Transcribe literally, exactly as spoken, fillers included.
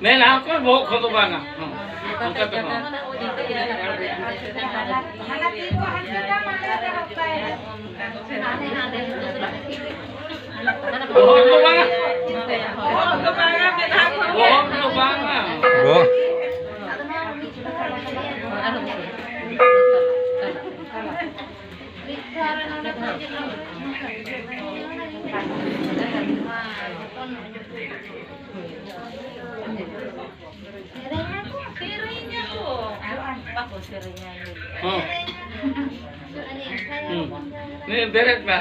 ᱢᱮᱱᱟ ᱚᱠᱚᱭ ᱵᱚᱦᱚᱜ ᱠᱚᱫᱚ ᱵᱟᱝᱟ᱾ ᱦᱚᱸ᱾ ᱚᱱᱠᱟ ᱛᱮ ᱦᱚᱸ᱾ ᱵᱚᱦᱚᱜ ᱫᱚ ᱵᱟᱝᱟ᱾ ᱵᱚᱦᱚᱜ ᱫᱚ ᱵᱟᱝᱟ᱾ ᱵᱚᱦᱚᱜ᱾ ᱦᱚᱸ᱾ ᱦᱩᱸ᱾ ᱱᱤᱭᱟᱹ ᱵᱮᱨᱮᱫ ᱢᱮ᱾